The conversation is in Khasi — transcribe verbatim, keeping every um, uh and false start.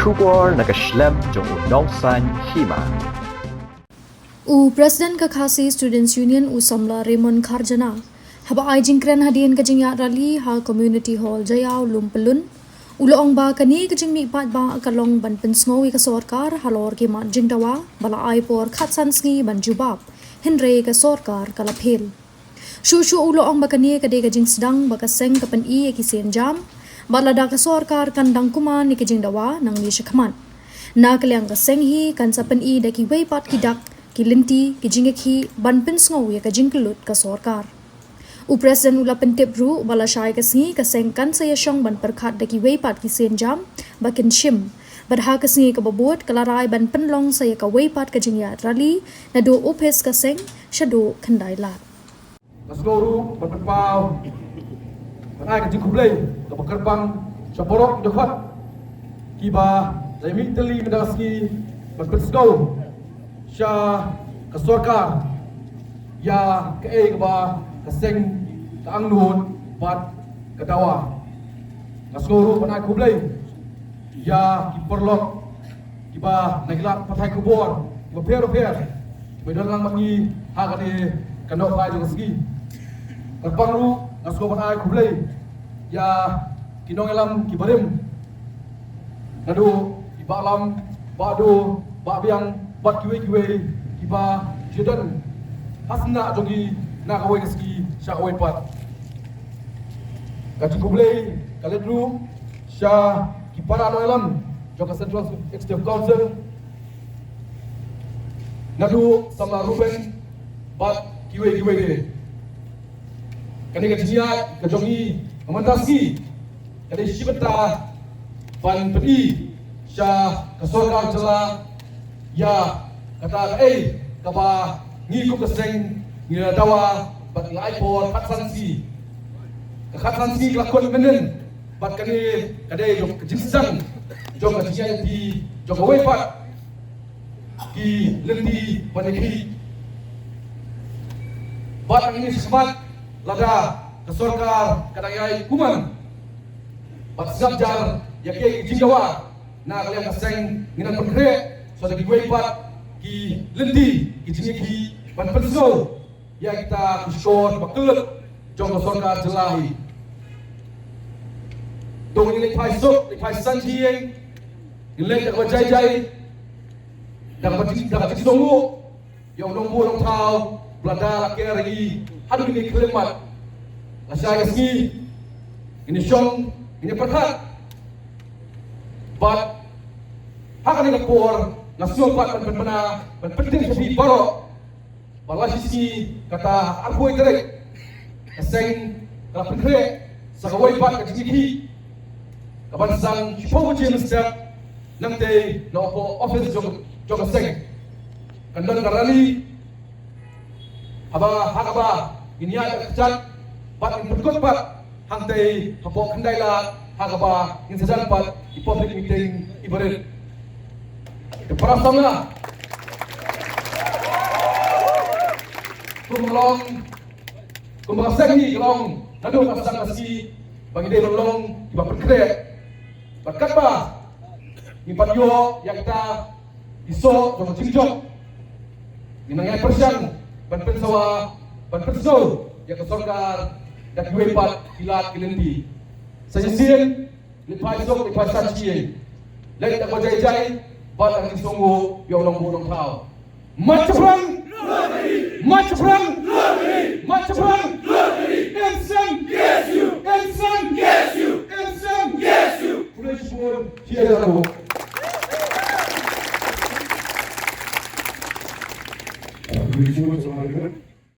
Khubor na ka shlem jong u Nongsaiñ Hima. U President ka Khasi Students Union u Samla Raymond Kharjana, haba ai jingkren hadien ka jingïaid rally ha Community Hall Jaïaw Lum Pyllun, u la ong ba kane ka jingmihpat ba ka long ban pynsngew ïa ka sorkar halor ki mat jingdawa ba la ai por khatsan sngi ban jubab, hynrei ka sorkar ka la phel. Shuh shuh u la ong ba kane ka dei ka jingsdang ba ka seng ka pyni ïa ki sienjam, bad lada ka sorkar kan dang kumne ïa ki jingdawa nangne shakhmat, na ka liang ka seng hi kan sa pyni da kiwei pat ki dak, ki lynti, ki jingïakhih ban pynsngew ïa ka jingkyllut ka sorkar. U President u la pyntip ruh ba lashai ka sngi ka seng kan sa ïashong ban pyrkhat da kiwei pat ki sienjam ba kin shim. Bad ha ka sngi kaba bud ka la rai ban pynlong sa ïa kawei pat ka jingïaid rally naduh ophis ka seng shaduh Khyndai Lad. Nga sngew ruh ban pynpaw ban ai ka jingkhublei kaba kyrpang sha baroh ki dkhot kiba la ïamih tylli mynta ka sngi ban pynsngew sha ka sorkar ïa kaei kaba ka seng ka angnud bad ka dawa. Nga sngew ruh ban ai khublei ïa ki paralok kiba na ki lad pathai khubor kiba pher pher kiba don lang bad ngi ha kane ka nohphai jong ka sngi. Kyrpang ruh nga sngew ban ai khublei ïa ki nongïalam kiba rim, naduh i Bah Lam, Bah Dor, Bah Biang bad kiwei kiwei kiba ju don ha sna jong ngi na kawei ka sngi sha kawei pat. Ka jingkhublei ka leit ruh sha ki para nongïalam jong ka Central Executive Council, naduh Samla Reuben bad kiwei kiwei de. Kane ka jingïaid ka jong ngi mynta ka sngi ka dei shi bynta ban pyni sha ka sorkar jylla ïa kata kaei kaba ngi kum ka seng ngi la dawa bad ngi la ai por khatsan sngi. Ka khatsan sngi ka la kut mynnin bad kane ka dei jong ka jingsdang jong ka jingïaid lynti jong kawei pat ki lynti ban ïakhih. Bad ngi sngewbha lada ka sorkar ka dang ïai kumne bad sngap jar ïa ki jingdawa na ka liang ka seng, ngin nang pynkhreh sa da kiwei pat ki lynti ki jingïakhih ban pynsngew ïa kita ki shkor ba kyllut jong ka sorkar jylla hi. To ngin leit phai suk, leit phai san jingïeng, ngin leit da kaba jai jai, da kaba jing, da kaba jingsngewnguh ïa u nongbuh nongthaw ba la da la ker ïa ngi haduh kine ki khyllipmat. Lashai ka sngi ngin ïashong, ngin ïapyrkhat. Bad ha kane ka por nga sngew pat ban pynbna, ban pyntip sha phi baroh ba la shi sngi, kata arphew tarik, ka seng ka la pynkhreh sa kawei pat ka jingïakhih kaban sdang shiphew baje mynstep. Nangtei na office jong, jong ka seng kan don ka rally. Haba ha kaba ngin ïaid ka kjat bad ngin pynkut pat hangtei hapoh Khyndai Lad ha kaba ngin sa jan pat ki public meeting kiba rit. Te para samla, kum long, kum ka seng ngi long naduh ka sdang ka sngi ba ngi dei ban long kiba pynkhreh. Bad katba ngi pat ïoh ïa kita ki soh jong ka jingjop, ngi nang ïai pyrshang ban pynsawa, ban pynsngew ïa ka sorkar da kiwei pat ki lad ki lynti. Sa shisien, leit phai suk, leit phai san jingïeng, leit da kaba jai jai bad da ka jingsngewnguh ïa u nongbuh nongthaw. Mat shaphrang! Mat shaphrang! Mat shaphrang! M Seng! M Seng! M Seng! Khublei shibun, cheers. Khublei shibun.